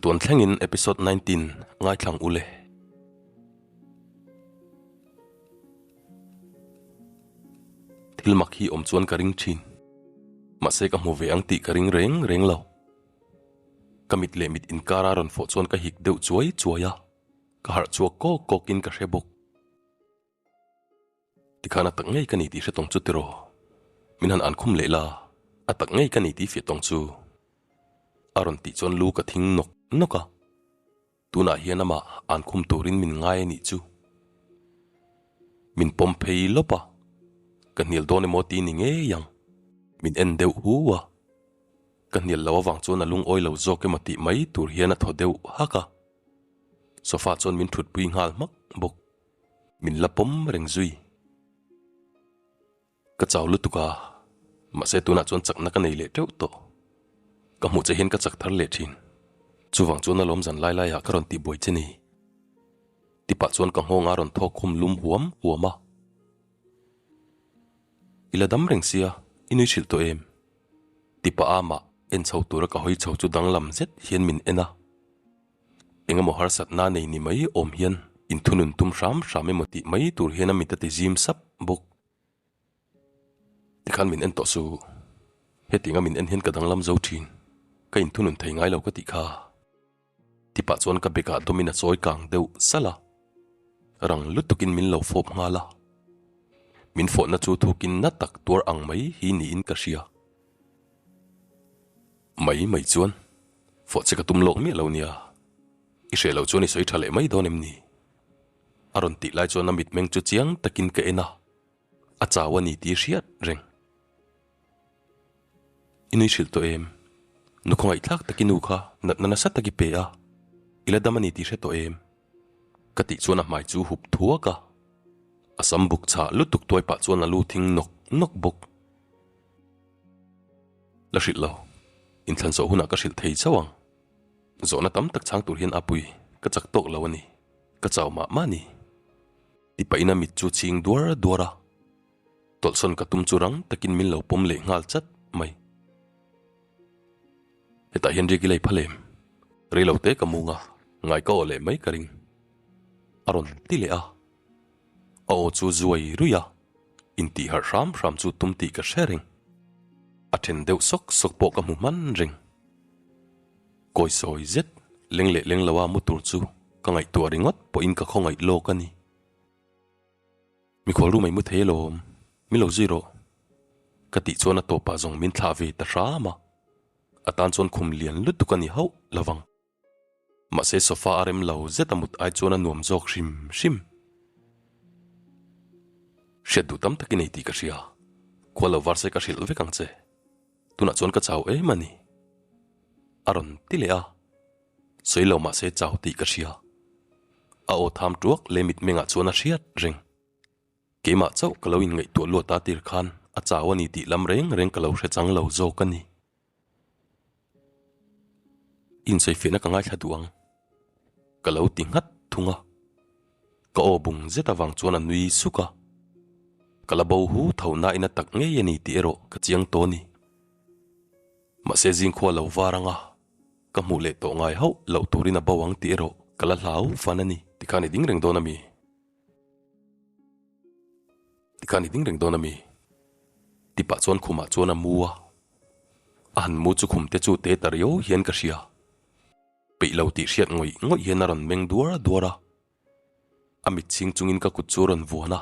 Chatuan thlengin episode 19 ngaithlang ule. Thil mak hi awm chuan ka ring thin. Mahse ka hmu ve ang tih ka ring reng reng lo. Ka mit leh mit inkara rawn fawh chuan ka hik deuh chuai chuai a, ka harh chhuak kawk kawkin ka hre bawk. Tikhan a tak ngei ka ni tih hre tawng chu tiraw? Min han ankhum leh la, a tak ngei ka ni tih fiah tawng chu. A rawn tih chuan lu ka thing nawk nawk a. Tunah hian amah ankhum turin min ngai a nih chu. Min pawm phei lawp a, ka hnial dawn emaw ti ni ngei ang. Min en deuh hu a, ka hnial lo avang chuan a lungawi lo zawk emaw tih mai tur hian a thaw deuh hak a. Sofa chuan min thutpui nghal hmak bawk. Min la pawm reng zui. Ka chau lutuk a, mahse tunah chuan chakna ka nei leh teuh tawh. Ka hmuh che hian ka chak thar leh thin. Chuvang chuan alawm zan lai laiah ka rawn tihbuai che ni. Tipah chuan ka nghawng a rawn thawk khum lum huam huam a. I la dam reng sia, i nui hrilh tawh em? Tipah amah en chho tura ka hawi chho chu danglam zet hian min en a. Engemaw harsatna nei ni mai awm hian inthunun tum hram hram emaw tih mai tur hian a mit a ti zim sap bawk. Tikhan min en tawh su, hetianga min en hian ka danglam zo thin, ka inthunun thei ngai lo ka tih kha. Tipah chuan ka bekah dawmin a chawi kang deuh salh a, rang lutukin min lo fawp nghal a. Min fawhna chu thukin na tak tuar ang mai hi niin ka hria. Mai mai chuan fawh che ka tum lawk miah lo nia, i hreh loh chuan i sawi tha leh mai dawn em ni? A rawn tih lai chuan a mitmeng chu chiang takin ka en a, a chau a ni tih hriat reng. I nui hrilh tawh em? Nu khawngaihthlak tak i nu kha natna nasa tak i pe a, i la dam a ni tih hre tawh em? Ka tih chuan a hmai chu hup thuak a, a sam buk chhah lutuk tuai pah chuan a lu thing nawk nawk bawk. La hrilh lo, inthlan zawh hunah ka hrilh thei chauh ang. Zawhna tam tak chhang tur hian a pui ka chak tawk lo a ni, ka chau mah mah a ni. Ti pahin a mit chu chhing duar duar a, tawlhsawn ka tum chu rang takin min lo pawm leh nghal chat mai. Hetah hian riak i lei phal em? Rei lo te ka mung a, ngai ka awh leh mai ka ring. A rawn ti leh a. A aw chu zuai ruih a, intih harh hram hram chu tum tih ka hre reng. A then deuh sawk sawk pawh ka hmu hman reng. Kawi sawi zet leng leh leng loa mu tur chu ka ngaihtuah ringawt pawhin ka khawngaih lawk a ni. Mikhual ru mai mu thei alawm, mi lo zui rawh. Ka tih chuan a tawpah zawng min thlah ve ta hram a, a tan chuan khum lian lutuk a ni hauh lovang. Mahse sofa a rem lo zet a mut ai chuan a nuam zawk hrim hrim. Hriat duh tam tak i nei tih ka hria, khua lo var se ka hrilh vek ang che. Tunah chuan ka chau em a ni. A rawn ti leh a, sawi lo mahse chau tih ka hria. A aw tham tuak leh mitmengah chuan a hriat reng. Keimah chauh ka lo inngaihtuah luat a tir khan a chau a ni tih lam reng reng ka lo hre chang lo zawk a ni. Insawifiahna ka ngaithla duh ang. Ka lo ti nghat thung a. Ka aw bung zet avang chuan a nui suk a. Ka la bo hu tho nain a tak ngei a ni tih erawh ka chiang tawh a ni. Mahse zingkhua lo var anga ka hmuh leh tawh ngai hauh loh turin a bo ang tih erawh ka la hlau fan a ni. Tikhan i ding reng dawn a mi? Tikhan i ding reng dawn a mi? Ti pah chuan khumah chuan a mu a. A han mu chu khum te chu te ta riau hian ka hria. Peih lo tih hriat ngawih ngawih hian a rawn meng duar duar a. A mit chhing chungin ka kut chu a rawn vuan a.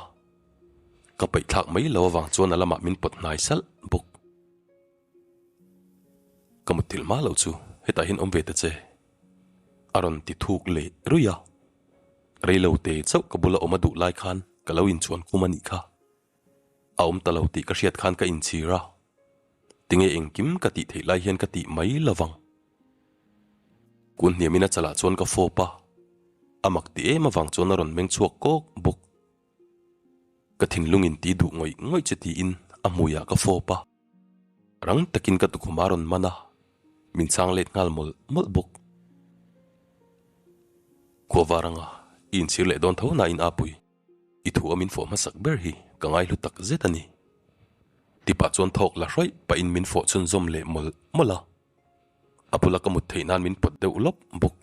Ka peih thlak mai lo avang chuan a lamah min pawt hnai salh bawk. Ka mutthilh hma loh chu hetah hian awm ve ta che. A rawn ti thuk leh ruih a. Rei lo te chauh ka bula awm a duh lai khan ka lo inchuan khum a nih kha. A awm ta lo tih ka hriat khan ka inchhir a. Tinge engkim ka tih theih lai hian ka tih mai lovang. Kun hniamin a chalah chuan ka fawp a. A mak ti em avang chuan a rawn meng chhuak kawk bawk. Ka thinlungin ti duh ngawih ngawih che tiin a hmuiah ka fawp a. Rang takin ka tukhum a rawn man a, min chhang let nghal mawlh mawlh bawk. Khua var anga i inchhir leh dawn tho nain Apui, i thu a min fawh hmasak ber hi ka ngaihlu tak zet a ni. Tipah chuan thawk la hrawih pahin min fawh chhunzawm leh mawlh mawlh a. A bula ka mut theih nan min pawt deuh lawp bawk.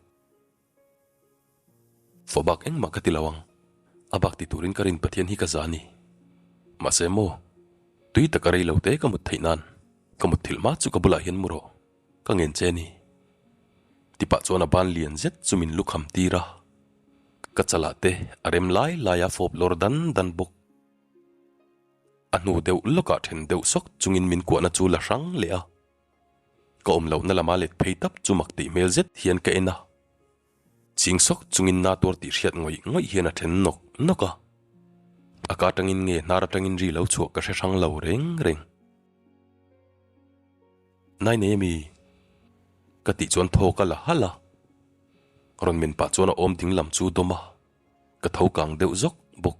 Fawh bak engmah ka ti lo ang. A bak ti turin ka rin Pathian hi ka za a ni. Mahse maw, tui taka rei lo te ka mut theih nan ka mut thilh hma chu ka bulah hian mu rawh, ka ngen che a ni. Tipah chuan a ban lian zet chu min lukham tir a, ka chalah te a rem lai lai a fawp lawr dan dan bawk. A hnu deuh lawkah then deuh sawk chungin min kuahna chu la hrang leh a. Ka awm lohna lama let phei tap chu mak tih hmel zet hian ka en a. Ching sawk chungin na tuar tih hriat ngawih ngawih hian a then nawk nawk a. A ka atangin nge hnar atangin ri lo chhuah ka hre hrang lo reng reng. Nai nei ami? Ka tih chuan thaw ka la halh a. Rawn men pah chuan a awm ding lam chu dawm a, ka tho kang deuh zawk bawk.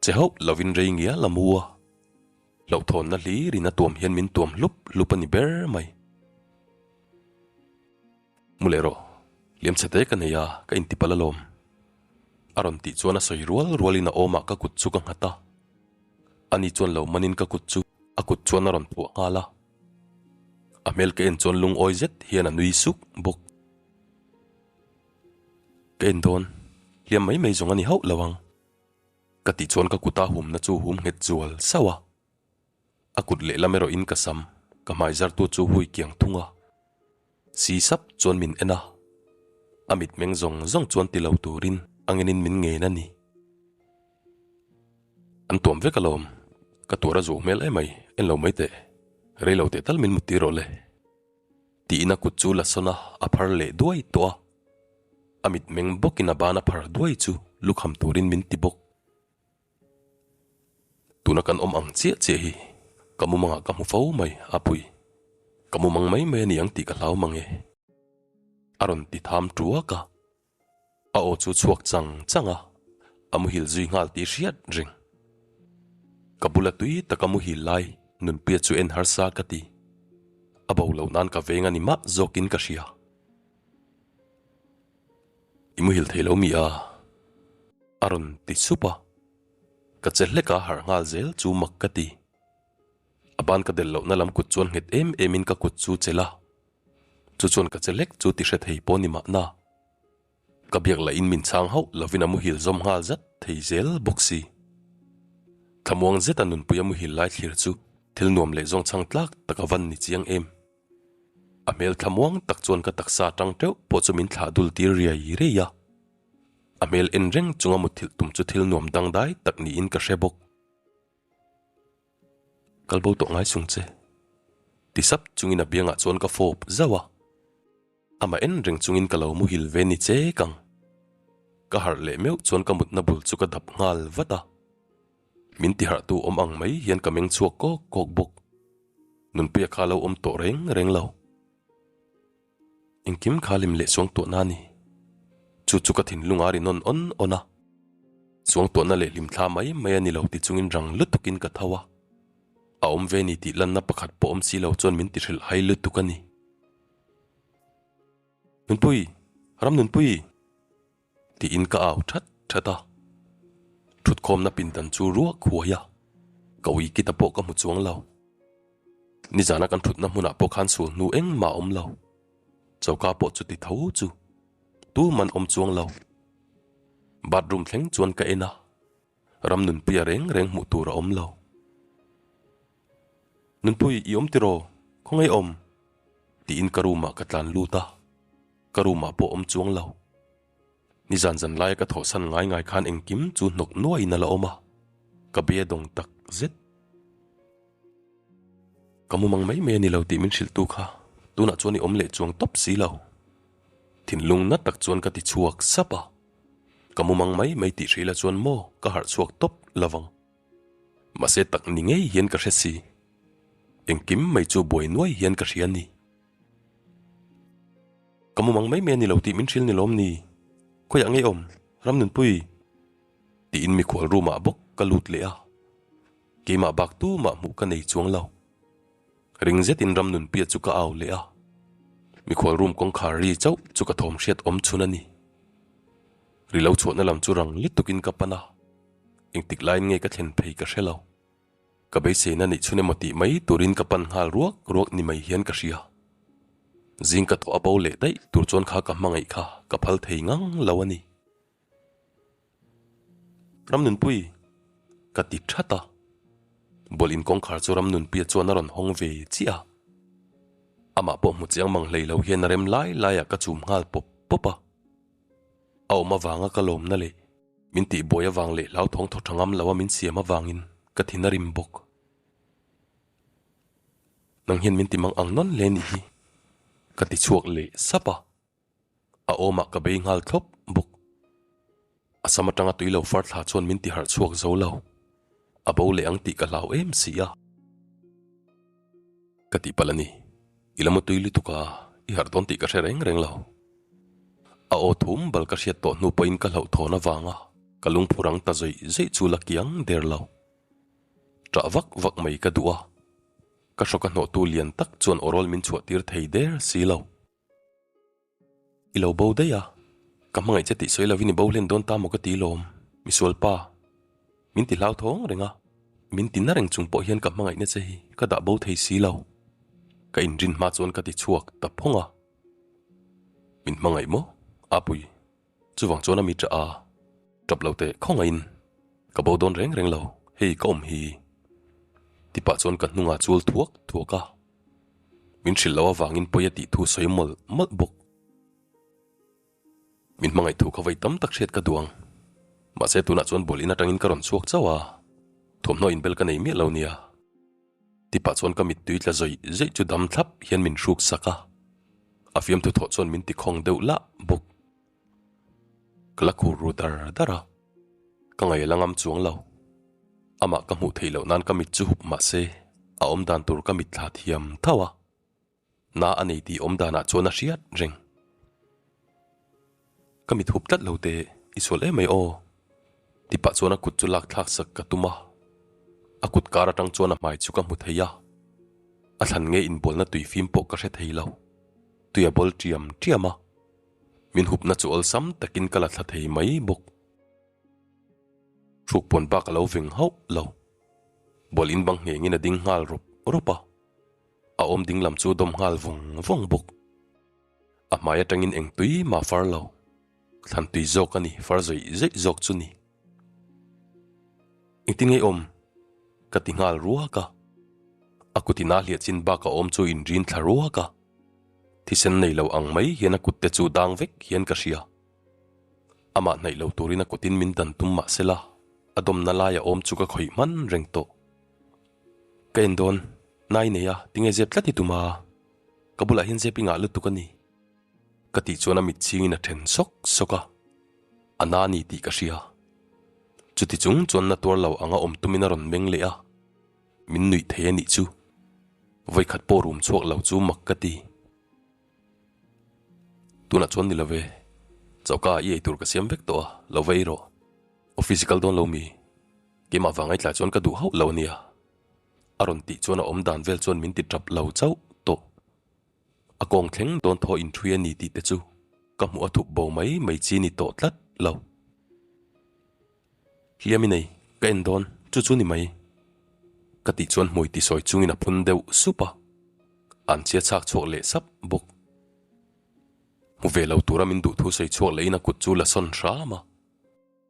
Che hauh lovin rei ngial a mu a. Hlauhthawnna hlirin a tuam hian min tuam hlup hlup a ni ber mai. Mu leh rawh, liam chhe te ka nei a, ka intipalh alawm. A rawn tih chuan a sawi rual rualin a awmah ka kut chu ka nghat a. Ani chuan lo manin ka kut chu a kut chuan a rawn phuah nghal a. A hmel ka en chuan lungawi zet hian a nui suk bawk. Ka en dawn, hliam mai mai zawng a ni hauh lo ang. Ka tih chuan ka kuta humna chu hum nghet zual sauh a, a kut lehlam erawhin ka sam ka hmai zartu chu hui kiang thung a, si sap chuan min en a, a mitmeng zawng zawng chuan ti lo turin a ngenin min ngen a ni. An tuam vek alawm, ka tuar a zuh hmel emai, en lo mai teh, rei lo teh tal min mut tir rawh le. Tiin a kut chu la sawn a, a phar leh duai tawh a. A mitmeng bawkin a ban a phar duai chu lukham turin min ti bawk. Tuna kan awm ang chiah chiah hi ka mumangah ka hmu fo mai a pui. Ka mumang mai mai a ni ang tih ka hlau mang e. A rawn ti tham tuak a. A aw chu chhuak chang chang a, a muhil zui nghal tih hriat reng. Ka bula tui taka muhil lai Nunpuia chu en harsa ka ti. A bo loh nan ka veng a ni mah zawkin ka hria. I muhil thei lo mi a? A rawn ti sup a. Ka che hlek a harh nghal zel chu mak ka ti. A ban ka del lohna lam kut chuan nghet em emin ka kut chu chelh a. Chu chuan ka che hlek chu ti hre thei pawh ni mahna. Ka biak lahin min chhang hauh lovin a muhil zawm nghal zat thei zel bawk si. Thlamuang zeta nunpui a muhil lai thlir chu thil nuam leh zawng chhang tlak tak a van ni chiang em. A hmel thlamuang tak chuan ka taksa tang teuh pawh chu min thlah dul tir riai riai a. A hmel en reng chunga muthilh tum chu thil nuam dangdai tak niin ka hre bawk. Kal bo tawh ngai sung che. Ti sap chungin a biangah chuan ka fawp zauh a. Amah en reng chungin ka lo muhil ve ni che kang. Ka harh leh meuh chuan ka mutna bul chu ka dap nghal vat a. Min ti harhtu awm ang mai hian ka meng chhuak kawk kawk bawk. Nunpuia kha lo awm tawh reng reng lo. Engkim kha lim leh chuang tuahna a ni. Chu chu ka thinlung a ri nawn awn awn a. Chuang tuahna leh hlimthla mai mai a ni lo ti chungin rang lutukin ka tho a. A awm ve ni tih lanna pakhat pawh awm si lo chuan min ti hrilh hai lutuk a ni. Nunpui! Ram Nunpui! Tiin ka au that that a. Thutkhawmna pindan chu ruak huai a, ka ui kita pawh ka hmu chuang lo. Nizana kan thutna hmunah pawh khan sul hnu engmah a awm lo. Choka pawh chuti tho chu tuman awm chuang lo. Bathroom thleng chuan ka en a, Ram Nunpuia reng reng hmuh tur a awm lo. Nunpui, i awm tiraw? Khawngaih awm? Tiin ka room ah ka tlan lut a, ka room ah pawh awm chuang lo. Nizan zan laia ka thawhsan ngai ngai khan engkim chu hnawk nuaiin a la awm a, ka be a dawng tak zet. Ka mumang mai mai a ni lo tih min hrilhtu kha tunah chuan i awm leh chuang tawp si lo. Thinlung na tak chuan ka ti chhuak sap a, ka mumang mai mai tih hrilh a chuan maw ka harh chhuak tawp lovang. Mahse tak ni ngei hian ka hre si. Engkim mai chu buai nuai hian ka hria ni. Ka mumang mai mai a ni lo tih min hrilh ni lawm ni? Khawiah ngei awm, Ramnunpui? Tiin mikhual room ah bawk ka lut leh a. Keimah bak tumah hmuh ka nei chuang lo. Ring zetin Ramnunpuia chu ka au leh a. Mikhual room kawngkhar ri chauh chu ka thawm hriat awm chhun a ni. Ri lo chhuahna lam chu rang lutukin ka pan a. Engtik laiin nge ka thlen phei ka hre lo. Ka beiseina neih chhun emaw tih mai turin ka pan nghal ruak ruak ni mai hian ka hria. Zing ka thawh a bo leh daih tur chuan kha ka hmangaih kha ka phal thei ngang lo a ni. Ramnunpui! Ka ti that a. Bawlh in kawngkhar chu Ramnunpuia chuan a rawn hawng ve chiah a. Amah pawh hmu chiang mang hlei lo hian a rem lai laiah ka chum nghal pawp pawp a. A awm avanga ka lawmna leh min tihbuai avang leh hlauthawng thaw tha ngam lo a min siam avangin ka thin a rim bawk. Nang hian min ti mang ang nawn hle nih hi ka ti chhuak leh sap a, a awmah ka bei nghal thlawp bawk. A sam atanga tui lo far thla chuan min ti harh chhuak zo lo, a bo leh ang tih ka hlau em si a. Ka tihpalh a ni, i la mutui lutuk a, i harh dawn tih ka hre reng reng lo. A aw thum bal ka hriat tawh hnu pawhin ka hlauhthawn avanga ka lungphu rang ta zawih zawih chu la kiang der lo. Ṭah vak vak mai ka duh a, ka hrawk a hnawhtu lian tak chuan awrawl min chhuah tir thei der si lo. I lo bo daih a, ka hmangaih che tih sawi lovin i bo hlen dawn ta maw ka ti lawm, misual pa. Min ti hlauthawng reng a, min ti na reng chung pawh hian ka hmangaihna che hi ka dah bo thei si lo. Ka inrin hma chuan ka ti chhuak ta phawng a. Min hmangaih maw, Apui? Chuvang chuan a mi ṭah a, ṭap lo teh khawngaihin ka bo dawn reng reng lo, hei ka awm hi. Tipah chuan ka hnungah chul thuak thuak a, min hrilh loh avangin pawi a tih thu sawi mawlh mawlh bawk. Min hmangaih thu kha vawi tam tak hriat ka duh ang, mahse tunah chuan bawlh in atangin ka rawn chhuak chauh a, thawmhnaw inbel ka nei miah lo nia. Tipah chuan ka mittui tla zawih zawih chu dam thlap hian min hruk sak a, a fiamthu thawh chuan min tikhawng deuh lah bawk. Ka la khur ru dar dar a, ka ngaih a la ngam chuang lo. Amah ka hmuh theih loh nan ka mit chu hup mah se a awm dan tur ka mit thla thiam tho a. Na a nei tih awm danah chuan a hriat reng. Ka mit hup tlat lo teh, i sual em mai aw. Tipah chuan a kut chu lak thlak sak ka tum a. A kut kar atang chuan a hmai chu ka hmu thei a. A thlan nge inbualna tui fim pawh ka hre thei lo. Tui a bawl tiam tiam a. Min hupna chu awlsam takin ka la thla thei mai bawk. Hruk pawn bak a lo veng hauh lo. Bual in bang nghengin a ding nghal rawp rawp a. A awm ding lam chu a dawm nghal vawng vawng bawk. A hmai atangin eng tui mah far lo. Thlan tui zawk a ni, far zawih zawih zawk chu ni. Engtin nge i awm? Ka ti nghal ruak a. A kut in a hliah chin bak a awm chu inrin thla ruak a. Thisen nei lo ang mai hian a kut te chu dang vek hian ka hria. Amah hnaih lo turin a kutin min dan tum mah sela, a dawmna lai a awm chu ka khawih hman reng tawh. Ka en dawn, nai nei a, tinge zep tlat i tum a? Ka bulah hian zep i ngah lutuk a ni. Ka tih chuan a mit chhingin a then sawk sawk a, a na ni tih ka hria. Chuti chung chuan na tuar lo anga awm tumin a rawn meng leh a, min nuih thei a nih chu. Vawikhat pawh rum chhuak lo chu mak ka ti. Tunah chuan ni lo ve, choka ah i eitur ka siam vek tawh a, lo va ei rawh. Office i kal dawn lo mi? Keimah vang ai tlai chuan ka duh hauh lo a nia. A rawn tih chuan a awm dan vel chuan min ti tap lo chauh tawh. A kawng thleng dawn thaw inṭhui a ni tih te chu ka hmuh a thup bo mai mai chi ni tawh tlat lo. Hliam i nei, ka en dawn, chu chu ni mai. Ka tih chuan hmui ti sawi chungin a phun deuh sup a, an chhia chhak chhuak leh sap bawk. Hmu ve lo tura min duh thu sawi chhuak lehin a kut chu la sawn hram a.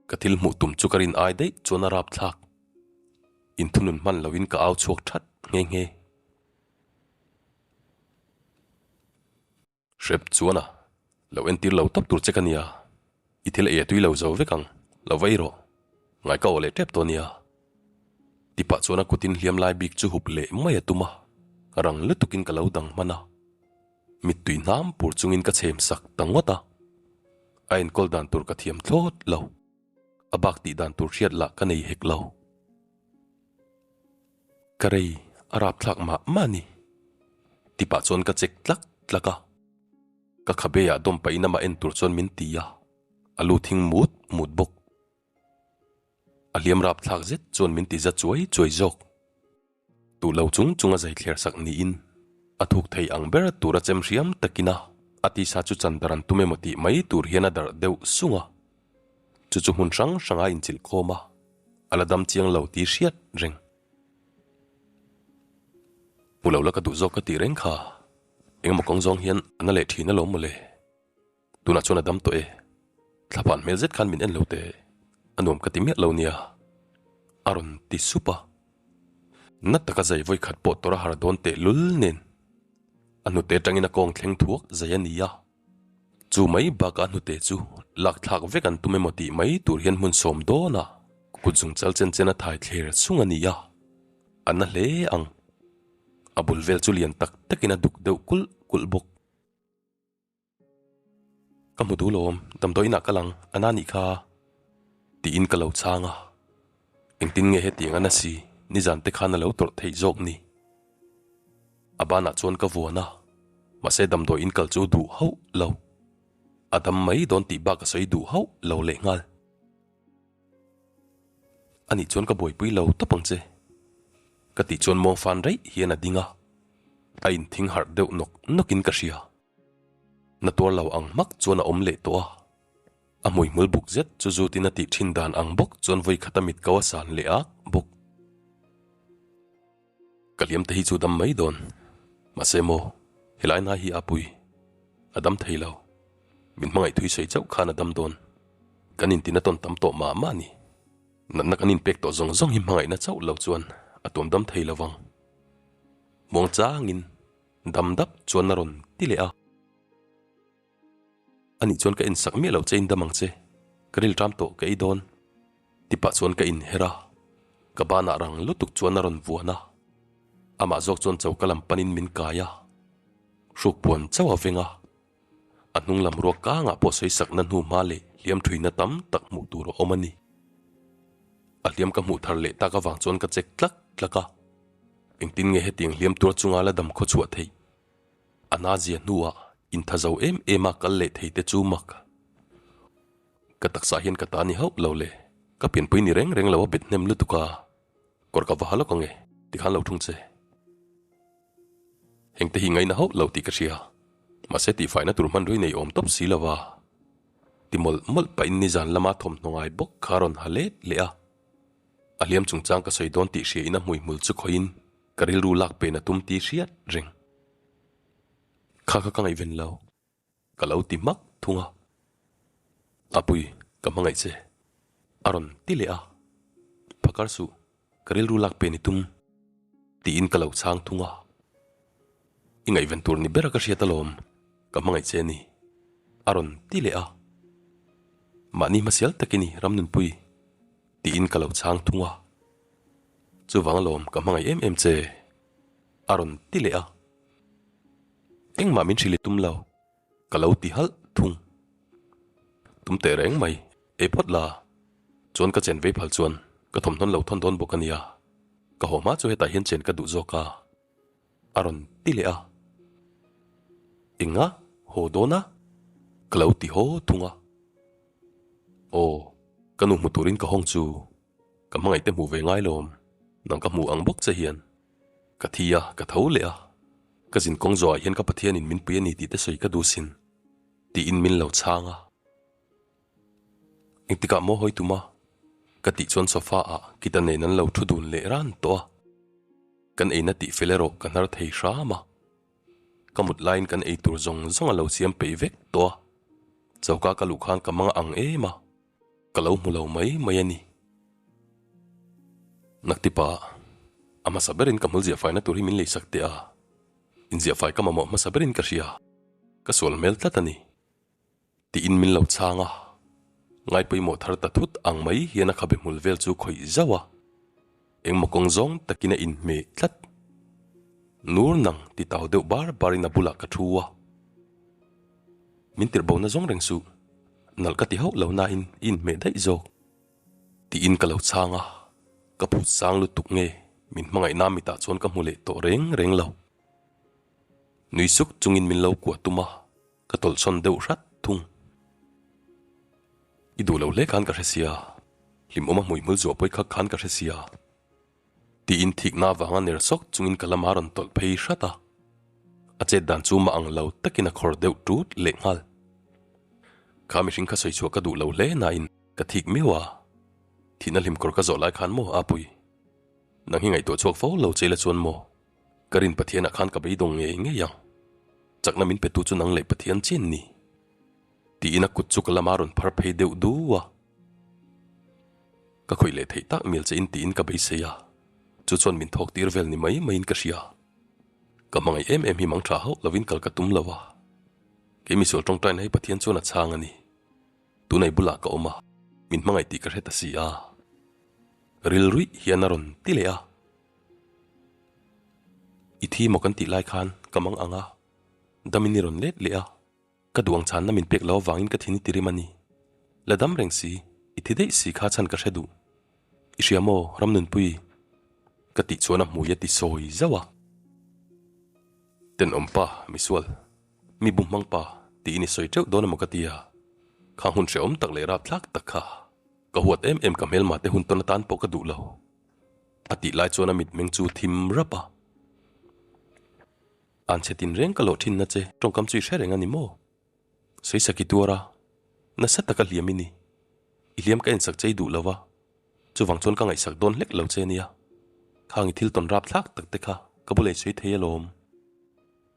Ka thil hmuh tum chu ka rin ai daih chuan a rap thlak. Inthunun hman loin ka au chhuak that nghe nghe. Hrep chuan a, lo entir lo tawp tur che ka nia, i thil ei a tui lo zo vek ang, lo va ei rawh, ngai ka aw leh tep tawh nia. Tipah chuan a kutin hliam lai bik chu hup leh mai a tum a, rang lutukin ka lo dang hman a. Mittui hnam pur chungin ka chhem sak ta ngawt a, a enkawl dan tur ka thiam thlawt lo, a bak tih dan tur hriat lah ka nei hek lo. Ka rei a rapthlak mah mah a ni. Tipah chuan ka chek tlak tlak a, ka khabe ah dawm pahin amah en tur chuan min ti a, a lu thing mut mut bawk. A hliam rapthlak zet chuan min ti za chuai chuai zawk. Duh lo chung chung a zai thler sak niin a thuk thei ang ber tur a chem hriam takin a a tisa chu chan dar an tum emaw tih mai tur hian a darh deuh sung a, chu chu hmun hrang hrang a inchilh khawm a, a la dam chiang lo tih hriat reng. Hmu lo la ka duh zawk ka tih reng kha. Engemaw kawng zawng hian a na leh thin alawm mawle. Tunah chuan a dam tawh e. Thlaphan hmel zet khan min en lo teh. A nuam ka ti miah lo nia. A rawn ti sup a. Na taka zai vawi khat pawh tawrh a har dawn teh lul nen. A hnute atangin a kawng thleng thuak zai a ni a. Chu mai bakah a hnute chu lak thlak vek an tum emaw tih mai tur hian hmun sawm dawn a kut zung chal chen chen a thai thler chung a ni a. A na hle ang. A bul vel chu lian tak takin a duk deuh kulh kulh bawk. Ka hmu duh lawm, damdawi inah ka lang, a na nih kha. Tiin ka lo chhang a. Engtin nge hetiang a na si, nizan te khan a lo tawrh theih zawk ni. A banah chuan ka vuan a, mahse damdawi in kal chu duh hauh lo. A dam mai dawn tih bak a sawi duh hauh lo lehnghal. Anih chuan ka buaipui lo tawp ang che. Ka tih chuan muang fan reih hian a ding a, a inthing harh deuh nawk nawkin ka hria. Na tuar lo ang hmak chuan a awm leh tawh a, a hmuihmul buk zet chu zutin a tih thin dan ang bawk chuan vawi khat a mit ko a san leh ak bawk. Ka hliam te hi chu dam mai dawn. Mahse maw, helai nai hi a pui. A dam thei lo. Min hmangaih thui sawi chauh khan a dam dawn. Kan intina tawn tam tawh mah mah a ni. Natna kan inpek tawh zawng zawng hi hmangaihna chauh lo chuan a tuam dam thei lo vang. Muang changin dam dap chuan a rawn ti leh a. Anih chuan ka insak miah lo che in dam ang che, ka ril ṭam tawh ka ei dawn. Ti pah chuan ka inher a, ka banah rang lutuk chuan a rawn vuan a, amah zawk chuan choka lam panin min kai a, hruk puan chauh a veng a, a hnung lam ruak kangah pawh sawisakna hnu hma leh hliam ṭhuina tam tak hmuh tur a awm a ni. A hliam ka hmuh thar leh tak avang chuan ka chek tlak tlak a, engtin nge hetiang hliam tur chunga la dam khawchhuah theih? A nazia hnuah intha zo em em a kal leh thei te chu mak. Ka taksa hian ka ta ni hauh lo le, ka pianpui ni reng reng lo a bet hnem lutuk a, kawr ka va ha lawk ang e, tikhan lo thung che. Hengte hi ngaina hauh lo tih ka hria, mahse tihfaina tur hmanrui nei awm tawp si lo va, ti mawlh mawlh pahin nizan lama thawmhnaw ngai bawk kha a rawn ha let leh a. A hliam chungchang ka sawi dawn tih hriain a hmuihmul chu khawihin ka rilru lak pen a tum tih hriat reng. Kha kha ka ngaihven lo, ka lo ti hmak thung a. Apui, ka hmangaih che, a rawn ti leh a. Phakar suh, ka rilru lak pen i tum, tiin ka lo chhang thung a. I ngaihven tur ni bera ka hriat alawm, ka hmangaih che a ni, a rawn ti leh a. Mahni hmasial tak i ni, Ramnunpui, tiin ka lo chhang thung a. Chuvang alawm, ka hmangaih em em che. A rawn ti leh a, Engmah min hrilh i tum lo, ka lo ti halh thung. Tum teh reng mai, ei phawt la, chuan ka chen vei phal chuan ka thawmhnawn lo thawn dawn bawk a nia, ka haw hma chu hetah hian chen ka duh zawk a, a rawn ti leh a. Enga haw dawn a? Ka lo ti haw thung a. Aw, ka nu hmu turin ka hawng chu ka hmangaih te hmuh ve ngai lawm, nang ka hmu ang bawk che hian. Ka thi a, ka tho leh a, ka zin kawng zawhah hian ka Pathianin min pui a ni tih te sawi ka duh sin, tiin min lo chhang a. Engtikah maw hawi tum a? Ka tih chuan sofa ah kita nen an lo thu dun leh ran tawh a. Kan eina tih fel erawh ka hnar thei hram a. Ka mut laiin kan ei tur zawng zawng a lo siam peih vek tawh a. Choka ka luh khan ka mang ang em a. Ka lo hmu lo mai mai a ni. Naktipa, a hmasa berin ka hmul ziahfaina tur hi min leisak teh a, inziahfai ka mamawh hmasa berin ka hria, ka sual hmel tlat a ni. Tiin min lo chhang a, ngai pawimawh thar ta thut ang mai hian a khabe hmul vel chu khawih zauh a, engmaw kawng zawng takin a inhmeh tlat. Nur nang ti tau deuh bar barin a bulah ka thu a. Min tirh bo na zawng reng suh, nalh ka ti hauh lo nain i inhmeh daih zawk. Tiin ka lo chhang a, ka phut sang lutuk nge min hmangaihna mitah chuan ka hmu leh tawh reng reng lo. Nui suk chungin min lo kuah tum a, ka tawlhsawn deuh hrat thung. I duh lo hle khan ka hre sia, hlimawm a hmuihmul zuah pawi khak khan ka hre sia. Tiin thikna avanga ner sawk chungin ka lama rawn tawlh phei hrat a, a chet dan chu mah ang lo takin a khawr deuh tut leh nghal. Kha mihring kha sawi chhuah ka duh lo hle nain ka thik miau a, thihna hlim kawr ka zawh lai khan maw Apui, nang hi ngaihtuah chhuak fo lo che ila chuan maw ka rin Pathianah khan ka beidawng ngei ngei ang. Chakna min petu chu nang leh Pathian chian ni. Tiin a kut chu ka lama rawn phar phei deuh du a. Ka khawih leh theih tak mial che in tiin ka beisei a, chu chuan min thawk tir vel ni mai maiin ka hria. Ka hmangaih em em hi mang tha hauh lovin kal ka tum lo a. Kei misual tawngtaina hi Pathian chuan a chhang a ni. Tunai bulah ka awm a, min hmangaih tih ka hre ta si a. Rilruih hian a rawn ti leh a. I thi maw kan tih lai khan ka mang ang a, damin i rawn let leh a, ka duh ang chhanna min pek lo avangin ka thin i ti rim a ni. La dam reng si, i thi daih si kha chhan ka hre duh. I hria maw, Ramnunpui? Ka tih chuan a hmui a ti sawi zauh a. Tenawm pa, misual, mi bu hmang pa tiin i sawi teuh dawn emaw ka ti a, kha hun hrehawm tak leh rapthlak tak kha ka huat em em ka hmelma te hun tawn atan pawh ka duh lo. A tih lai chuan a mitmeng chu thim rap a. An chhe tin reng ka lawh thin na che tawngkam chu i hre reng a ni maw? Sawisaki tuar a, nasa taka hliam i ni. I hliam ka ensak che i duh lo va, chuvang chuan ka ngaihsak dawn hlek lo che nia. Khang i thil tawn rap thlak tak te kha ka bula i sawi thei alawm.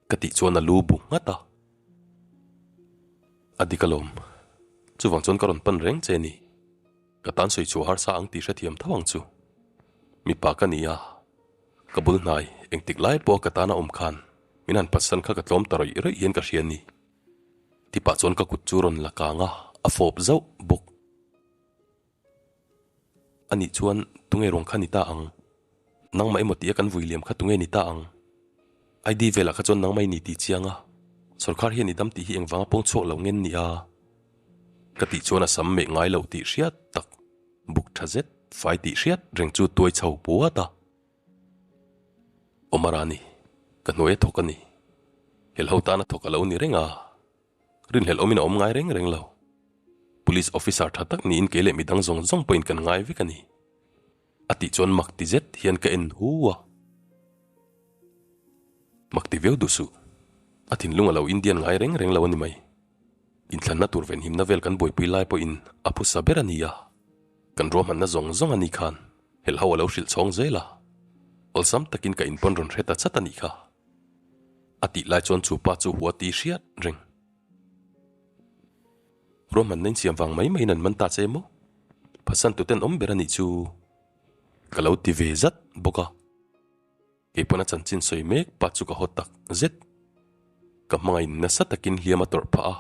Ka tih chuan a lu bu nghat a. A dik alawm, chuvang chuan ka rawn pan reng che ni. Ka tan sawi chhuah harsa ang tih hrethiam tho ang chu. Mipa ka ni a, ka bul hnai engtik lai pawha ka tana awm khan min han phatsan kha ka tlawm ta rawih rawih hian ka hria ni. Tipah chuan ka kut chu rawn la kang a, a fawp zauh bawk. Anih chuan tunge ruang kha ni ta ang? Nangmah emaw tia kan vui liam kha tunge ni ta ang? ID velah kha chuan nangmah i ni tih chiang a, sawrkar hian i dam tih hi engvanga pawng chhuak lo ngen ni a? Ka tih chuan a sam meh ngai loh tih hriat tak, buk tha zet fai tih hriat reng chu tuai chho puat a. Omar a ni, ka hnuai a thawk a ni. Helho tana thawk a lo ni reng a, rinhlelh awmin a awm ngai reng reng lo. Police officer tha tak niin kei leh midang zawng zawng pawhin kan ngai vek a ni. A tih chuan mak ti zet hian ka en hu a. Mak ti viau duh suh. A thinlung a lo Indian ngai reng reng lo a ni mai. Inthlanna tur venhimna vel kan buaipui lai pawhin a phusa ber a ni a. Kan ruahmanna zawng zawng a ni khan helho a lo hrilh chhawng zel a. Awlsam takin ka inpawn rawn hre ta chat a nih kha. A tih lai chuan chu pa chu hua ti hriat reng. Ruahmanna insiam vang mai maiin an man ta che maw? Phasan tuten awm ber a nih chu ka lo ti ve zat bawk a. Kei pawn a chanchin sawi mek pa chu ka haw tak zet. Ka hmangaih nasa takin hliam a tawrh phah a,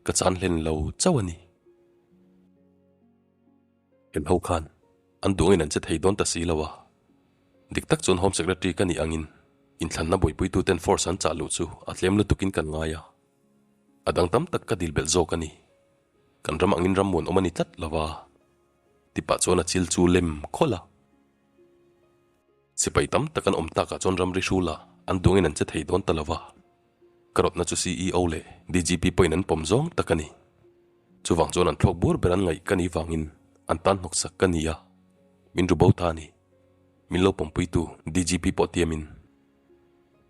ka chan hlen lo chauh a ni. Hel ho khan an duangin an che thei dawn ta si lo a. Dik tak chuan Home Secretary ka nih angin inthlanna buaipuituten force an chah luh chu a tlem lutukin kan ngai a. A dang tam tak ka dil belh zawk a ni. Kan ram angin ram muanawm a ni tlat lo a. Tipah chuan a chil chu lem khawlh a. Sipai tam tak an awm takah chuan ramri hrula an duangin an che thei dawn ta lo va. Ka rawtna chu CEO leh DGP pawhin an pawm zawng tak a ni. Chuvang chuan an thlawk bur ber an ngaih ka nih vangin an tan hnawksak ka ni a, min ru bo ta a ni. Min lo pawmpuitu DGP pawh tiamin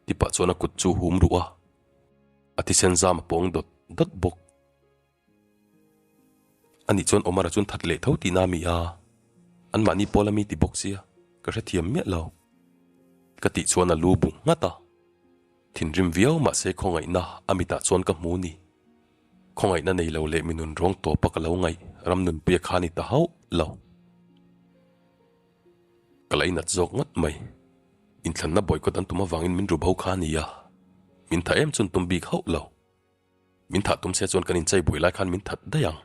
tipah chuan a kut chu hum ruh a, a thisen zam a pawng dawt dawt bawk. Anih chuan Omar-a chuan that leh tho tihna a mi a, anmahni pawl a mi ti bawk sia, ka hrethiam miah lo. Ka tih chuan a lu bu nghat a, thinrim viau mahse khawngaihna a mitah chuan ka hmu ni. Khawngaihna nei lo leh mi nun rawng tawpa ka lo ngaih ram nunpuia kha ni ta hauh lo. Ka lainat zawk ngawt mai. Inthlanna boycott an tum avangin min ru bo kha a ni a, min tha em chuan tum bik hauh lo. Min thah tum se chuan kan inchei buai lai khan min that daih ang.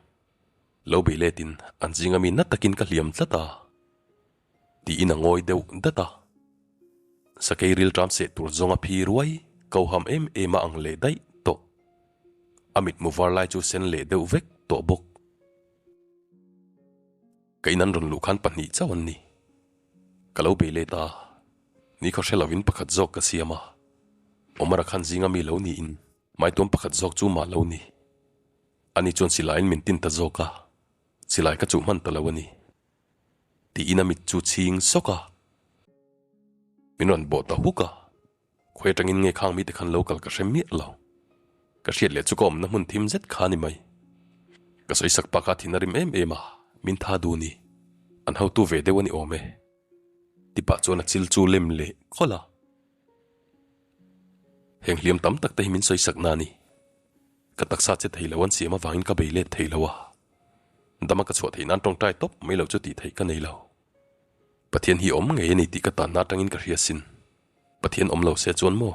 Lo bei letin an zinga mi na takin ka hliam tlat a. Tiin a ngawi deuh dat a. Sakei rilṭam seh tur zawnga phi ruai ko ham em em a ang leh daih tawh. A mitmu var lai chu sen leh deuh vek tawh bawk. Ka in an rawn luh khan pahnih chauh an ni. Ka lo bei let a, ni khaw hre lovin pakhat zawk ka siam a. Omar-a khan zinga mi lo niin Maituam pakhat zawk chu mah lo ni. Ani chuan silaiin min tin ta zawk a, silai ka chuh hman ta lo a ni. Tiin a mit chu chhing sawk a. Min rawn bawh ta huk a, khawi atangin nge khang mite khan lo kal ka hre miah lo. Ka hriat leh chu ka awmna hmun thim zet kha a ni mai. Ka sawi sak pa kha thin a rim em em a, min tha duh ni. An hotu ve deuh a ni awm e. Tipah chuan a chil chu lem leh khawlh a. Heng hliam tam tak te hi min sawi sak na a ni. Ka taksa che thei lo an siam avangin ka bei let thei lo a. Dama ka chhuah theih nan tawngtai tawp mai lo chu tih theih ka nei lo. Pathian hi awm ngei a ni tih ka tanna atangin ka hria sin. Pathian awm lo se chuan maw?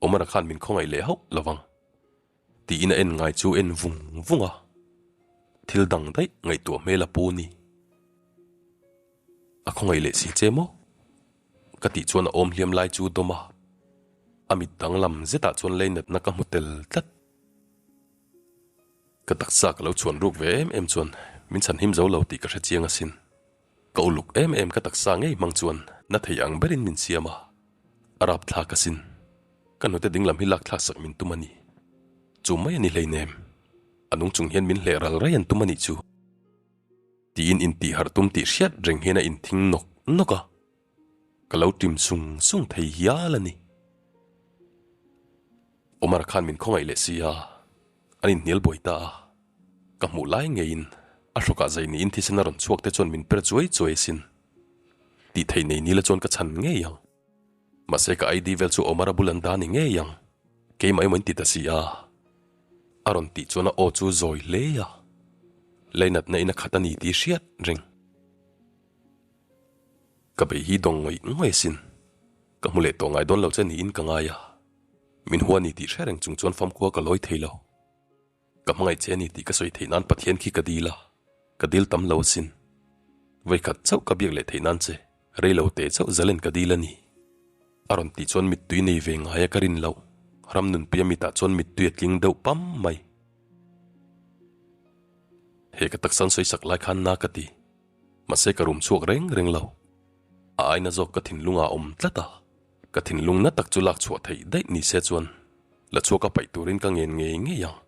Omara khan min khawngaih leh hauh lo vang. Tiin a en ngai chu en vung vung a. Thil dang daih ngaihtuah hmel a pu ni. A khawngaih leh si che maw? Ka tih chuan a awm hliam lai chu dawm a. A mit danglam zetah chuan leinatna ka hmu tel tlat. Ka taksa ka lo chhuan ruk ve em em chuan min chhan him zo lo tih ka hre chiang asin. Ka uluk em em ka taksa ngei hmang chuan na thei ang berin min siam a, a rap thlak asin. Ka hnute dinglam hi lak thlak sak min tum a ni. Chu mai a ni hleinem. A nung chung hian min hleh ral rai an tum a nih chu. Tiin intihharh tum tih hriat reng hian a inthing nawk nawk a. Ka lo ṭim sung sung thei hial a ni. Omar khan min khawngaih leh si a, an inhnial buai ta a. Ka hmuh lai ngeiin a hrawkah zai niin thisen a rawn chhuak te chuan min per chuai chuai asin. Tih theih nei nila chuan ka chhan ngei ang. Mahse ka ID vel chu Omar a bul an dah ni ngei ang. Keimah emaw in ti ta si a. A rawn tih chuan a aw chu zawi hle a. Leinatna in a khat a ni tih hriat reng. Ka bei hi dawng ngawih ngawih asin. Ka hmu leh tawh ngai dawn lo che niin ka ngai a. Min hua ni tih hre reng chung chuan famkhua ka lawi thei lo. Ka hmangaih che ni tih ka sawi theih nan Pathian khi ka dil a, ka dil tam lo asin. Vawikhat chauh ka biak leh theih nan che, rei lo teh chauh zalen ka dil a ni. A rawn tih chuan mittui nei ve ngai a ka rin loh. Ramnunpuia mitah chuan mittui a tling deuh pam mai. He ka taksa an sawi sak lai khan na ka ti. Mahse ka rum chhuak reng reng lo. A aina zawk ka thinlung ah awm tlat a, ka thinlung na tak chu lak chhuah theih daih ni se chuan la chhuak a paih turin ka ngen ngei ngei ang.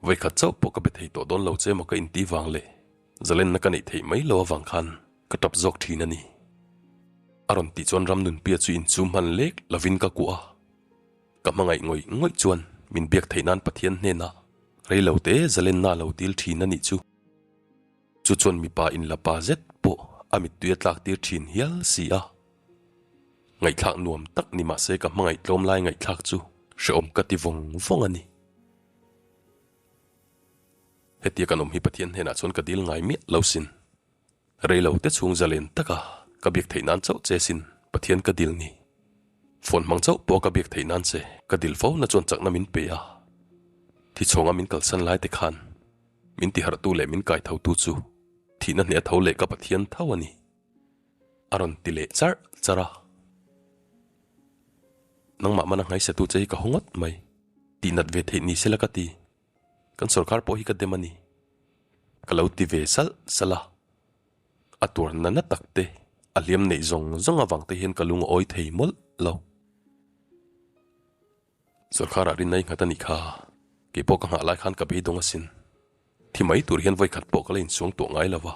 Vawikhat chauh pawh ka be thei tawh dawn lo che maw ka inti vang leh zalenna ka neih theih mai lo avang khan ka tap zawk thin a ni. A rawn tih chuan Ramnunpia chu inchum hman lek lovin ka kuah a, ka hmangaih ngawih ngawih chuan min biak theih nan Pathian hnenah reilo te zalenna a lo dil thin a nih chu. Chu chuan mipa inla pa zet pawh a mittui a tlak tir thin hial si a. Ngaihthlak nuam tak ni mahse ka hmangaih tlawm lai ngaihthlak chu hrehawm ka ti vawng vawng a ni. Hetia kan awm hi Pathian hnenah chuan ka dil ngai miah lo sin. Reilo te chhung zalen taka ka biak theih nan chauh che sin Pathian ka dil ni. Phone hmang chauh pawh ka biak theih nan che ka dil fo na chuan chakna min pe a. Thichhawnga min kalsan lai te khan Min tiharhtu leh min kaithotu chu thihna hneh a tho leh ka Pathian tho a ni, a rawn ti leh charh charh a. Nangmah mana nghaisatu che hi ka haw ngawt mai, tihnat ve theih ni sela ka ti, kan sorkar pawh hi ka dem a ni, ka lo ti ve salh salh a. A tuarna na tak te, a hliam neih zawng zawng avang te hian ka lung a awi thei mawlh lo. Sorkharah rinna i nghat a nih kha, kei pawh ka nghah lai khan ka beidawng asin. Thi mai tur hian vawikhat pawh ka la insuang tuah ngai lo va,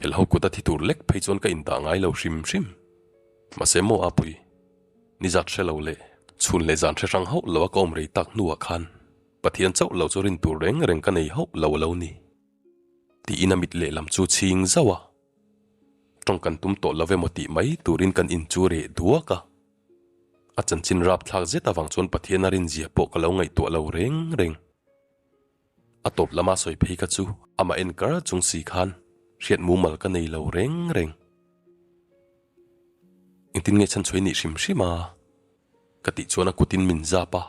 helho kuta thi tur lek phei chuan ka indah ngai lo hrim hrim. Mahse maw Apui, nizat hre lo leh chhun leh zan hre hrang hauh lo a ka awm rei tak hnuah khan Pathian chauh lo chu rin tur reng reng ka nei hauh lo a lo ni. Tiin a mit lehlam chu chhing zauh a, tawng kan tum tawh lo emaw tih mai turin kan inchu reh duak a. A chanchin rapthlak zet avang chuan Pathian a rinzia pawh ka lo ngaihtuah lo reng reng. A tawp lama sawi phei kha chu amah en kar chung si khan hriat mumal ka nei lo reng reng. Engtin nge chhan chhuai nih hrim hrim a? Ka tih chuan a kutin min zap a.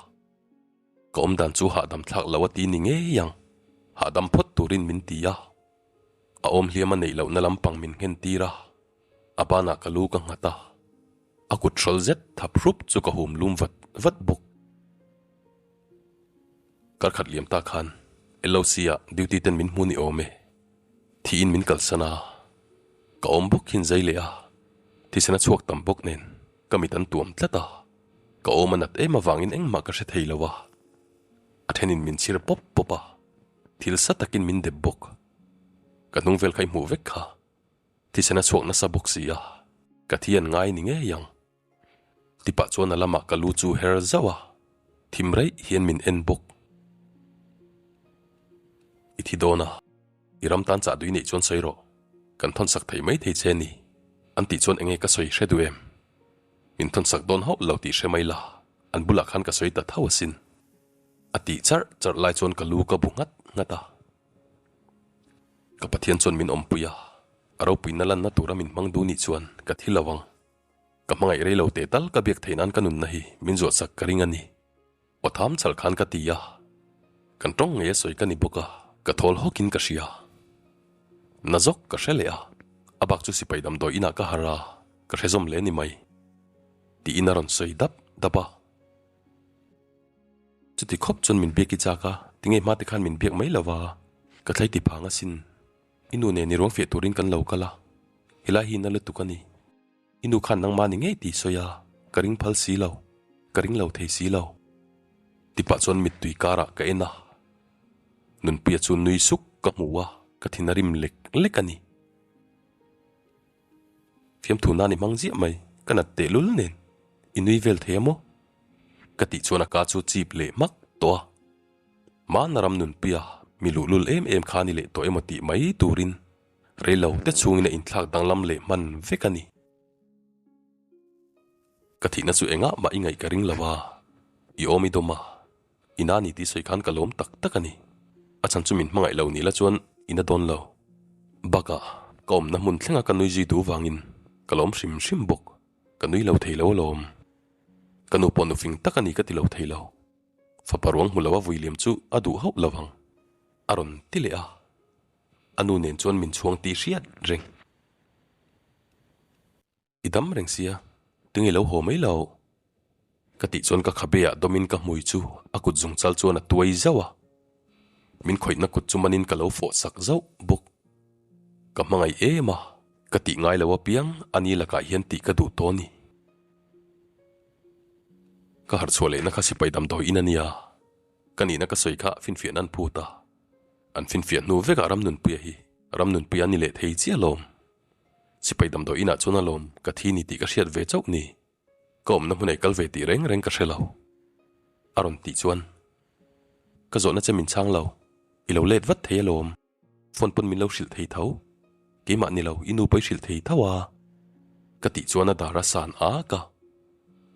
Ka awmdan chu hahdam thlak lo a ti ni ngei ang. Hahdam phawt turin min ti a. A awm hliam a neih lohna lampang min nghen tir a, a banah ka lu ka nghat a, a kut hrawl zet thap hrup chu ka hum lum vat vat bawk. Karkhat liam ta khan LOC ah duty ten min hmu ni awm e, thiin min kalsan a, ka awm bawk hin zai leh a, thisen a chhuak tam bawk nen ka mit an tuam tlat a, ka awm a nat em avangin engmah ka hre thei lo a, a thenin min chhir pawp pawp a. Thil sa takin min dep bawk. Ka hnung vel kha i hmuh vek kha. Thisen a chhuak nasa bawk si a, ka thi an ngai ni ngei ang. Tipah chuan a lamah ka lu chu her zauh a, thim reih hian min en bawk. I thi dawn a, i ram tan chah dui neih chuan sawi rawh, kan thawn sak thei mai thei che ni, an tih chuan enge ka sawi hre duh em? Min thawn sak dawn hauh lo tih hre mai la. An bulah khan ka sawi ta tho asin. A tih charh charh lai chuan ka lu ka bu nghat nghat a. Ka Pathian chuan min awmpui a, a ropuina lanna tura min hmang duh nih chuan ka thi lo ang. Ka hmangaih rei lo teh tal ka biak theih nan ka nunna hi min zuah chak ka ring a ni. Aw tham chal khan ka ti a, kan tawng ngei a sawi ka ni bawk a, ka thawl hawkin ka hria. Na zawk ka hre leh a, a bak chu sipai damdawi inah ka harh a, ka hre zawm leh ni mai. Tiin a rawn sawi dap dap a. Chuti khawp chuan min biak i chak a, tinge hma te khan min biak mai lo va, ka thlai ti phang asin. I nu nen i ruang fiah turin kan lo kal a, helai hi na lutuk a ni. I nu khan nangmah ni ngei tih sawi a, ka ring phal si lo, ka ring lo thei si lo. Tipah chuan mittui karah ka en a, Nunpuia chu nui suk ka hmu a, ka thin a rim lek lek a ni. Fiamthu nan i hmang ziah mai, ka nat tehlul nen i nui vel thei a maw? Ka tih chuan a ka chu chip leh hmak tawh a. Hmana ram nunpuia mi luhlul em em kha ni leh tawh emaw tih mai turin reilo te chhungin a inthlak danglam leh hman vek a ni. Ka thihna chu engah mah i ngaih ka ring lo a, i awm i dawm a, i na ni tih sawi khan ka lawm tak tak a ni. A chhan chu min hmangaih lo ni la chuan i na dawn lo. Bakah ka awmna hmun thlenga ka nui zui duh vangin ka lawm hrim hrim bawk, ka nui lo thei lo alawm. Ka nu pawh nufing tak a ni ka ti lo thei lo. Fapa ruang hmu lo a vui liam chu a duh hauh lo ang, a rawn ti leh a. A nu nen chuan min chhuang tih hriat reng. I dam reng sia, tinge lo haw mai lo? Ka tih chuan ka khabe ah dawmin ka hmui chu a kut zung chal chuan a tuai zauh a. Min khawihna kut chu manin ka lo fawh sak zauh bawk. Ka hmangaih em a, ka tih ngai lo apiang a ni lakah hian tih ka duh tawh a ni. Ka harh chhuah lehna kha sipai damdawi in a nia, ka nihna ka sawi kha finfiahna an phut a, an finfiah hnu vekah Ramnunpuia hi Ramnunpuia a ni leh thei chiah alawm. Sipai damdawi inah chuan alawm ka thi ni tih ka hriat ve chauh ni, ka awmna hmun ei kal ve tih reng reng ka hre lo. A rawn tih chuan ka zawhna che min chhang lo, i lo let vat thei alawm. Phone pawn min lo hrilh thei tho, keimah ni lo i nu pawh i hrilh thei tho a, ka tih chuan a dar a san ak a,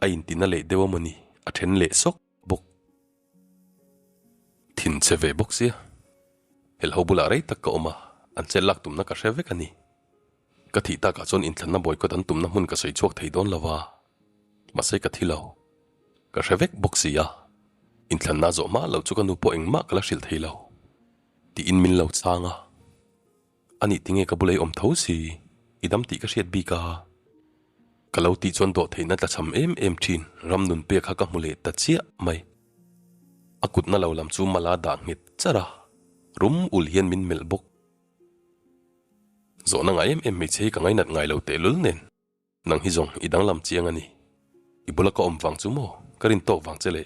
a intina leh deuh a mawni a then leh sawk bawk. Thin che ve bawk sia, helho bulah rei tak ka awm a, an chet lak tumna ka hre vek a ni. Ka thih takah chuan inthlanna boycott an tumna hmun ka sawi chhuak thei dawn lo a, mahse ka thi lo. Ka hre vek bawk si a, inthlanna zawh hma loh chu ka nu pawh engmah ka la hrilh thei lo. Tiin min lo chhang a, Anih tinge ka bula i awm tho si, i dam tih ka hriat bik a. Ka lo tih chuan dawhtheihna tla cham em em thin ram nun pek kha ka hmu leh ta chiah mai. A kutna lo lam chu mala dah nghet char a, rum ul hian min melh bawk. Zawhna ngai em em hmeichhe hi ka ngainat ngai lo tehlul nen. Nang hi zawng i danglam chiang a ni. I bula ka awm vang chu maw? Ka rin tawk vang che le.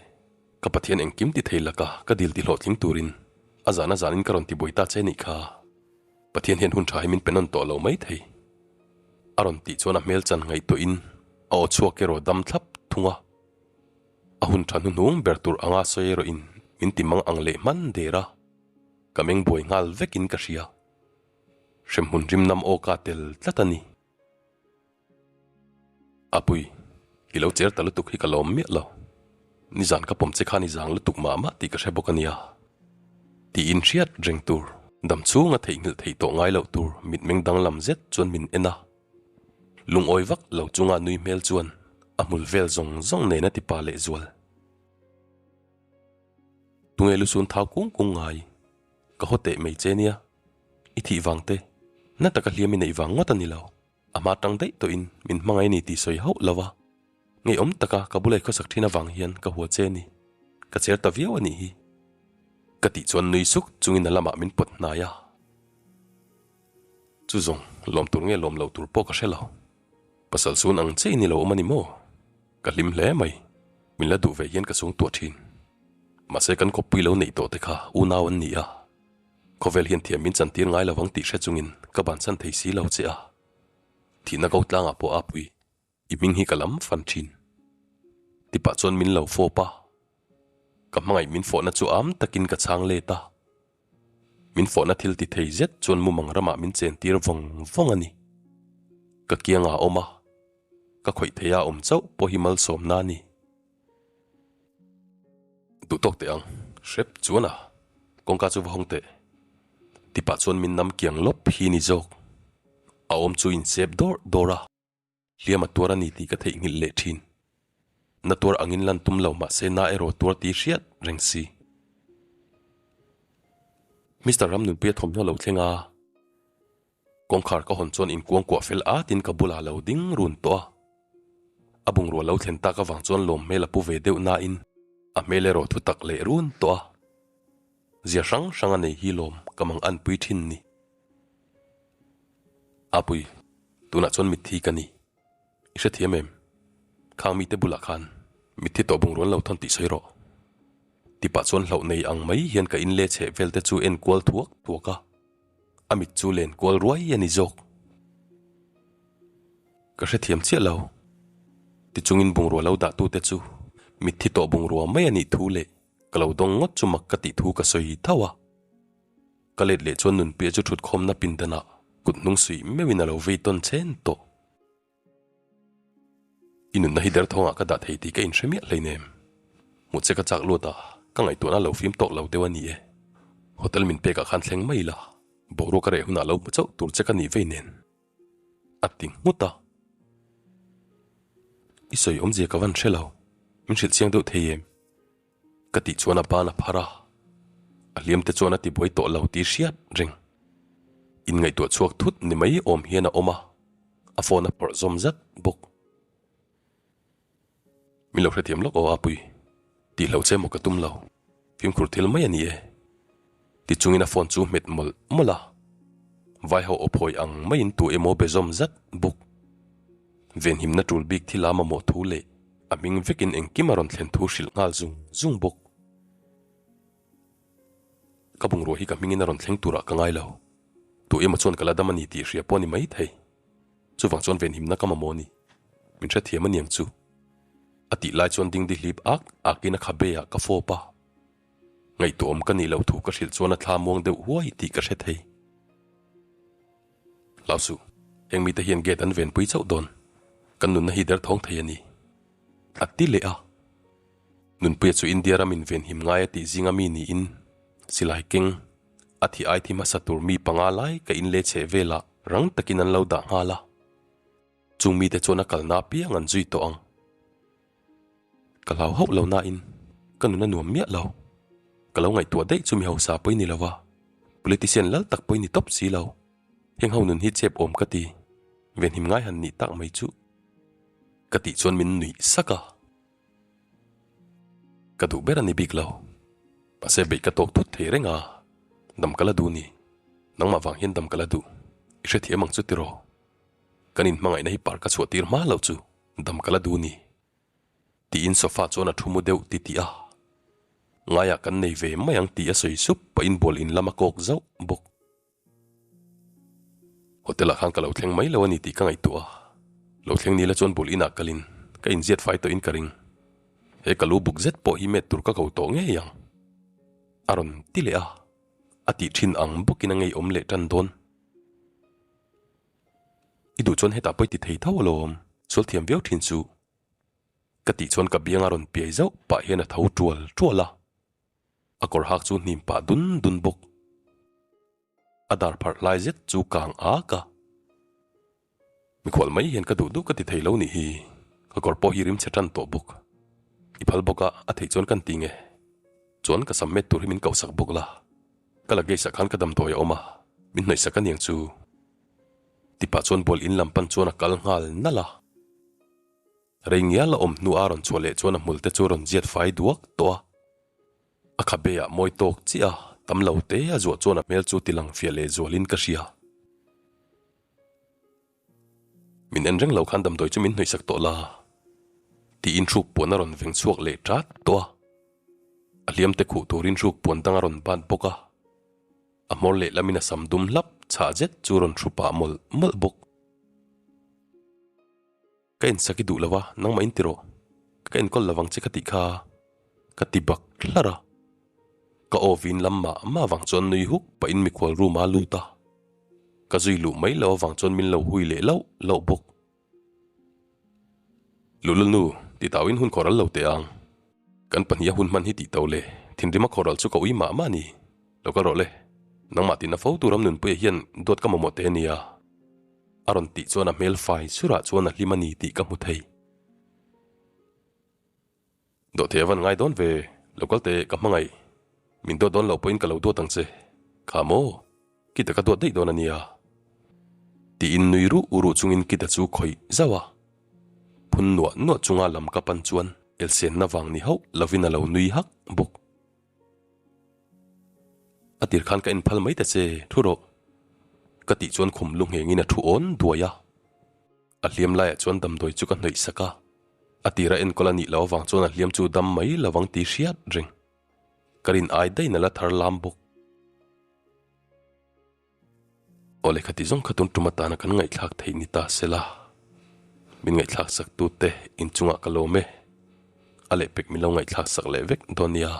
Ka Pathian engkim ti thei laka ka dil ti hlawhtling turin a zan a zanin ka rawn ti buai ta che nih kha. Pathian hian hun tha hi min pe nawn tawh lo mai thei. A rawn tih chuan a hmel chan ngaihtuahin a aw chhuak erawh dam thlap thung a. A hun tha hnuhnung ber tur anga sawi erawhin min ti mang ang leh hman der a. Ka meng buai nghal vekin ka hria. Hremhmun rimnam aw ka tel tlat a ni. Apui, i lo cher ta lutuk hi ka lawm miah lo. Nizan ka pawm che khan i zang lutuk mah mah tih ka hre bawk a nia. Tiin hriat reng tur, dam chhunga theihnghilh theih tawh ngai loh tur mitmeng danglam zet chuan min en a. Lungawi vak lo chunga nui hmel chuan a hmul vel zawng zawng nen a ti pa lehzual. Tunge lusun thau kung kung ngai? Ka haw teh mai che nia. I thih vang te, na taka hliam i neih vang ngawt a ni lo. A hma tang daih tawhin min hmangaih a ni tih sawi hauh lo a. Ngeiawm taka ka bula i khawsak thin avang hian ka hua che a ni. Ka cher ta viau a nih hi. Ka tih chuan nui suk chungin a lamah min pawt hnai a. Chu zawng, lawm tur nge lawm lo tur pawh ka hre lo. Pasal sun ang che i ni lo awm a ni maw? Ka hlim hle mai. Min la duh ve hian ka sung tuah thin. Mahse kan kawppui lo neih tawh te kha unau an ni a. Khawvel hian thiam min chantir ngai lovang tih hre chungin ka bansan thei si lo che a. Thihna ko tlangah pawh a pui. I hming hi ka lam fan thin. Tipah chuan min lo fawp a. Ka hmangaih min fawhna chu am takin ka chhang let a. Min fawhna thil ti thei zet chuan mumang ramah min chentir vawng vawng a ni. Ka kiangah a awm a, ka khawih theia awm chauh pawh hi malsawmna a ni. Duh tawk teh ang, hrep chuan a, kawngka chu va hawng teh. Tipah chuan min nam kiang lawp hi ni zawk. A awm chu insep dawrh dawrh a, hliam a tuar a ni tih ka theihnghilh leh thin. Na tuar angin lan tum lo mahse na erawh tuar tih hriat reng si. Mister Ramnunpuia thawmhnaw lo thleng a, Kawngkhar ka hawn chuan inkuangkuah fel atin ka bulah lo ding run tawh a. A bungrua lo thlen tak avang chuan lawm hmel a pu ve deuh nain a hmel erawh thu tak leh run tawh a. Zia hrang hrang a nei hi lawm ka mang anpui thin ni. Apui, tunah chuan mitthi ka ni. I hrethiam em? Khang mite bulah khan mitthi tawh bungrua an lo thawn tih sawi rawh. Tipah chuan hlauh nei ang mai hian ka inle chheh vel te chu en kual thuak thuak a. A mit chu len kual ruai a ni zawk. Ka hrethiam chiah lo. Tichungin bungrua lo dah tute chu mitthi tawh bungrua mai a nih thu leh ka lo dawng ngawt chu mak ka tih thu ka sawi tho a. Ka let leh chuan nunpuia chu thutkhawmna pindanah kut hnung suih meuhin a lo vei tawn chen tawh. I nunna hi derthawngah ka dah thei tih ka inhre miah hleinem. Hmuh che ka chak luat a, ka ngaihtuahna lo fim tawk lo deuh a ni e. Hotel min pekah khan thleng mai la, boruak a reh hunah lo hmu chauh tur che ka nih vei nen. A ti nghut a. I sawi awmzia ka van hre lo, min hrilh chiang deuh thei em? Ka tih chuan a ban a phar a, a hliam te chuan a ti buai tawh lo tih hriat reng. Inngaihtuah chhuak thut ni mai awm hian a awm a, a phone a phawrh zawm zat bawk. Min lo hrethiam lawk aw Apui, tih hlo che maw ka tum lo, fimkhur thil mai a ni e. Ti chungin a phone chu hmet mawlh mawlh a, vai ho awphawi ang maiin tu emaw be zawm zat bawk. Venhimna tul bik thil a mamawh thu leh a hming vekin engkim a rawn thlen thu hrilh nghal zung zung bawk. Ka bungrua hi ka hmingin a rawn thleng turah ka ngai lo. Tu emaw chuan ka la dam a ni tih hria pawh a ni mai thei. Chuvang chuan venhimna ka mamawh a ni. Min hrethiam a niang chu. A tih lai chuan dingdi hlip ak akin a khabe ah ka fawp a. Ngaihtuahawm ka nih loh thu ka hrilh chuan a thla muang deuh huai tih ka hre thei. Hlau suh, heng mite hian gate an venpui chauh dawn. Kan nunna hi derthawng thei a ni. A ti leh a. Nunpuia chu India ram in venhim ngai a tih zinga mi niin silai keng a thi ai thi hmasa tur mi panga lai ka in leh chheh velah rang takin an lo dah nghal a. Chung mite chuan a kalna apiang an zui tawh ang. Ka hlau hauh lo nain ka nun a nuam miah lo. Ka lo ngaihtuah daih chu mi hausa pawh i ni lo va, politician lal tak pawh i ni tawp si lo. Heng ho nun hi chep awm ka ti, venhim ngai han nih tak mai chu. Ka tih chuan min nuih sak a. Ka duh ber a ni bik lo. Mahse beih ka tawk thut thei reng a, dam ka la duh ni. Nangmah vang hian dam ka la duh. I hrethiam ang chu tiraw? Kan inhmangaihna hi par ka chhuah tir hma loh chu dam ka la duh ni. Tiin sofa chuan a thu mu deuh ti tih a. Ngaiah kan nei ve mai ang tih a sawi sup pahin bual in lam a kawk zauh bawk. Hotel ah khan ka lo thleng mai lo a ni tih ka ngaihtuah a. Lo thleng nila chuan bual inah kalin ka inziat fai tawhin ka ring. He ka lu buk zet pawh hi met tur ka ko tawh ngei ang. A rawn ti leh a. A tih thin ang bawkin a ngeiawm leh tan dawn. I duh chuan hetah pawh i ti thei tho alawm, sual thiam viau thin chu. Ka tih chuan ka biang a rawn piai zauh pah hian a tho tual tual a, a kawr hak chu hnim pah dun dun bawk. A dar pharh lai zet chu kang ak a. Mikhual mai hian ka duh duh ka ti thei lo nih hi, ka kawr pawh hi rim chhe tan tawh bawk. I phal bawk a, a theih chuan kan ti nge? Chuan ka sam met tur hi min kohsak bawk la. Ka luggage ah khan ka damdawi a awm a, min hnawihsak a niang chu. Tipah chuan bual in lam pan chuan a kal nghal nalh a. Rei ngial a awm hnu a rawn chhuah leh chuan a hmul te chu rawn ziat fai duak tawh a. A khabe ah mawi tawk chiah a, tam lo te a zuah chuan a hmel chu ti lang fiah leh zual in ka hria. Min en reng lo khan damdawi chu min hnawihsak tawh la, tiin hruk puan a rawn veng chhuak leh ṭat tawh a. A hliam te khuh turin hruk puan dang a rawn bat bawk a. A hmawr lehlamin a sam dum hlap chhah zet chu rawn hru pah mawlh mawlh bawk. Ka insak i duh lo a, nangmah in ti rawh. Ka enkawl lovang che ka tih kha ka ti bak hlar a. Ka aw vin lam mah mah avang chuan nui huk pahin mikhual room a lut a. Ka zui luh mai lo avang chuan min lo hui leh lauh lauh bawk. Luhlul nu, ti tauin hun khawh ral lo teh ang. Kan pahniha hun hman hi tih to le, thinrim a khawhral chu ka ui mah mah a ni. Lo kal rawh le, nangmah tina fo tur Ramnunpuia hian duat ka mamawh teh a nia. A rawn tih chuan a hmel fai surah chuan a hlim a ni tih ka hmu thei. Dawhthei a van ngai dawn ve, lo kal teh ka hmangaih. Min duat dawn loh pawhin ka lo duat ang che. Kha maw? Kita ka duat daih dawn a nia. Tiin nui ruh ruh chungin Kita chu khawih zauh a. Phun nuah nuah chunga lam ka pan chuan elsenna vang ni hauh lovin a lo nui hak bawk. A tir khan ka en phal mai ta che, thu rawh. Ka tih chuan khum lu nghengin a thu awn duai a. A hliam laiah chuan damdawi chu ka hnawih sak a, a tira enkawl a nih loh avang chuan a hliam chu dam mai lovang tih hriat reng. Ka rin ai daih in a la thar lam bawk. Aw lehkha ti zawng kha tun tum atana kan ngaihthlak theih ni ta sela, min ngaihthlak sak tute inchungah ka lawm e. A lehpek min lo ngaihthlak sak leh vek dawn nia.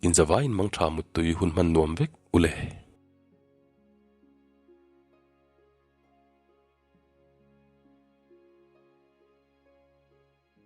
Inzavaiin mangtha muttui hun hman nuam vek u le.